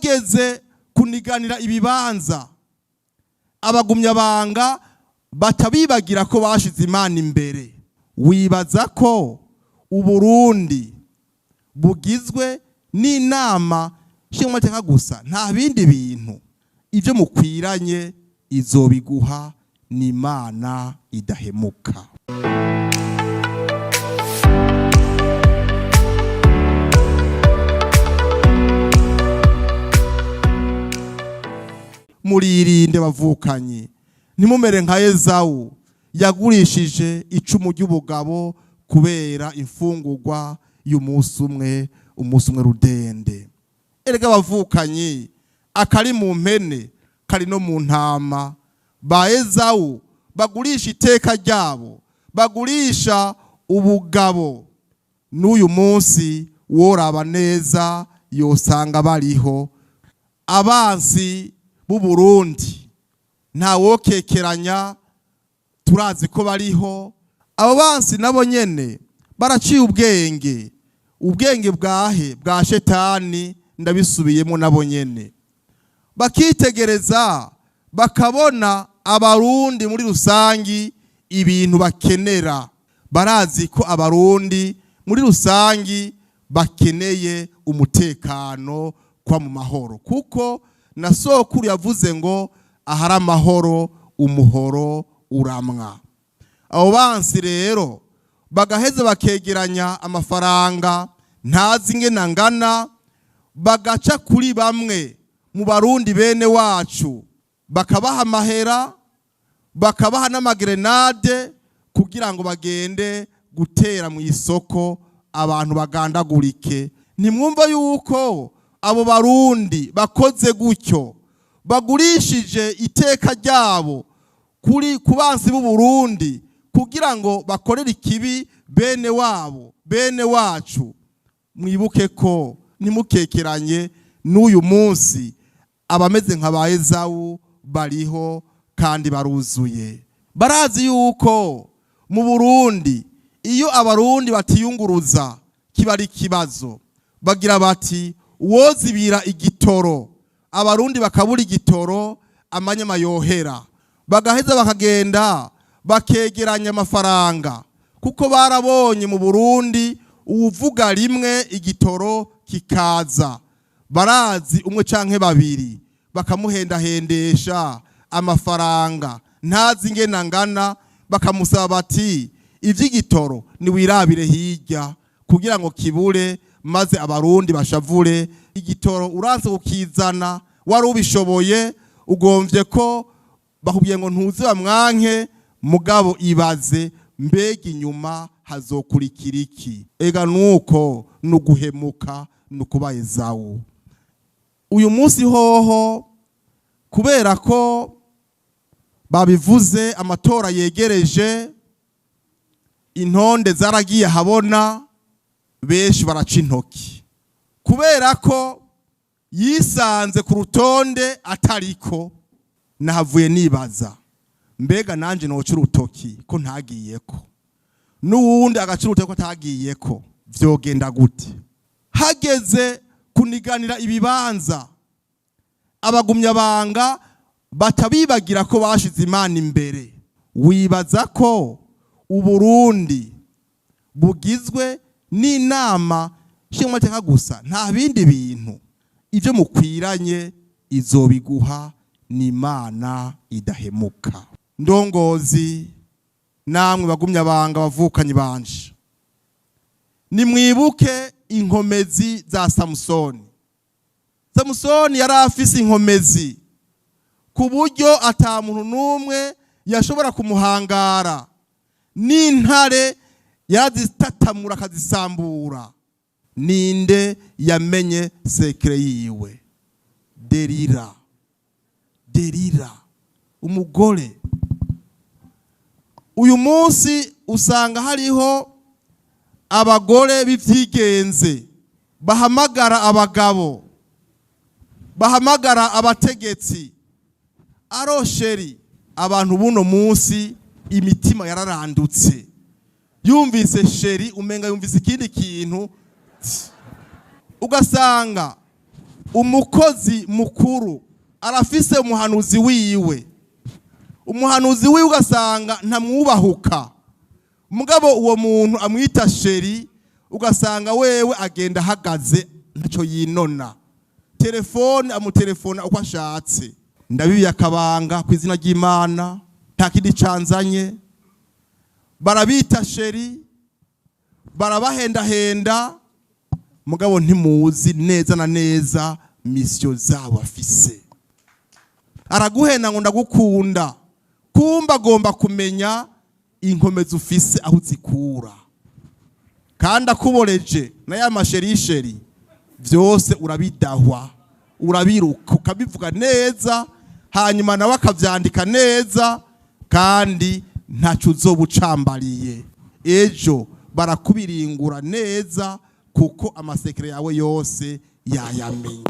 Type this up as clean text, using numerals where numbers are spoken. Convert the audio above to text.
Hageze kuniganira ibibanza, abagumyabanga batabibagira ko bashize Imana imbere. Wibaza ko Uburundi bugizwe n'inama nshingamateka gusa, nta bindi bintu? Ibyo mukwiranye izobiguha, ni Imana idahemuka. Muririnde bavukanye, ntimumere nka Ezawu yagurishije icumu ry'ubugabo kubera imfungurwa y'umunsi umwe, umunsi umwe rudende. Erega abavukanye, akari mu mpene kari no mu ntama. Ba Ezawu bagurisha iteka ryabo, bagurisha ubugabo, n'uyu munsi woraba neza yosanga bariho. Abansi b'u Burundi ntawokekeranya, turazi ko bariho. Abo bansi nabo nyene baraciye ubwenge. Ubwenge bwahe? Bwa shetani. Ndabisubiyemo, nabo nyene bakitegereza bakabona Abarundi muri rusangi ibintu bakenera. Barazi ko Abarundi muri rusangi bakeneye umutekano, kwa mu mahoro, kuko na sokuru yavuze ngo ahari amahoro umuhoro uramwa. Abo bansi rero bagaheza bakegeranya amafaranga ntazi ingene angana, bagaca kuri bamwe mu Barundi bene wacu, bakabaha amahera, bakabaha n'amagrenade kugira ngo bagende gutera mu isoko abantu bagandagurike. Ntimwumva yuko abo Barundi bakoze gutyo bagurishije iteka ryabo kuri ku bansi b'u Burundi kugira ngo bakorere ikibi bene wabo, bene wacu? Mwibuke ko ntimukekeranye, n'uyu munsi abameze nka ba Ezawu bariho kandi baruzuye. Barazi yuko mu Burundi iyo Abarundi batiyunguruza kiba ari ikibazo. Bagira bati uwozibira igitoro, Abarundi bakabura igitoro, amanyama yohera. Bagaheza bakagenda bakegeranya amafaranga, kuko barabonye mu Burundi uwuvuga rimwe igitoro kikaza. Barazi umwe canke babiri, bakamuhendahendesha amafaranga ntazi ingene angana, bakamusaba bati ivy'igitoro niwirabire hirya, kugira ngo kibure maze Abarundi bashavure. Igitoro uranse kukizana, wari ubishoboye, ugomvye ko bakubwiye ngo ntuze bamwanke. Mugabo ibaze, mbega inyuma hazokurikira iki? Ega nuko nuguhemuka, nukuba Ezawu. Uyu munsi hoho, kubera ko babivuze, amatora yegereje, intonde zaragiye habona, benshi baraca intoki kubera ko yisanze ku rutonde atariko. Nahavuye nibaza, mbega nanje noca urutoki ko ntagiyeko, n'uwundi agaca urutoki ko atagiyeko, vyogenda gute? Hageze kuniganira ibibanza, abagumyabanga batabibagira ko bashize Imana imbere. Wibaza ko Uburundi bugizwe n'inama nshingamateka gusa, nta bindi bintu? Ibyo mukwiranye izobiguha, ni Imana idahemuka. Ndongozi namwe bagumyabanga, bavukanyi banje, nimwibuke inkomezi za Samusoni. Samusoni yari afise inkomezi ku buryo ata muntu n'umwe yashobora kumuhangara, n'intare yarazitatamura akazisambura. Ninde yamenye secret yiwe? Derira, Derira umugore. Uyu munsi usanga hariho abagore b'ivyigenze bahamagara abagabo, bahamagara abategetsi: "Allô chéri." Abantu buno munsi imitima yararandutse, yumvise chéri umenga yumvise ikindi kintu. Ugasanga Umukozi mukuru arafise umuhanuzi wiwe, umuhanuzi wiwe ugasanga ntamwubahuka, mugabo uwo muntu amwita chéri, ugasanga wewe agenda ahagaze, ntacyo yinona, telefone amutelefona uko ashatse. Ndabibiye akabanga ku izina ry'Imana, nta kindi canzanye. Barabita chéri, barabahendahenda, mugabo ntimuzi neza na neza mission zabo afise. Araguhenda ngo ndagukunda, kumba agomba kumenya inkomezi ufise aho uzikura. Kandi akuboreje na ya masherisheri byose, urabidahwa, urabiruka, ukabivuga neza, hanyuma nawe akavyandika neza, kandi ntacyo uzoba ucambariye. Ejo barakubiringura neza, kuko ama secrets yawe yose yayamenye.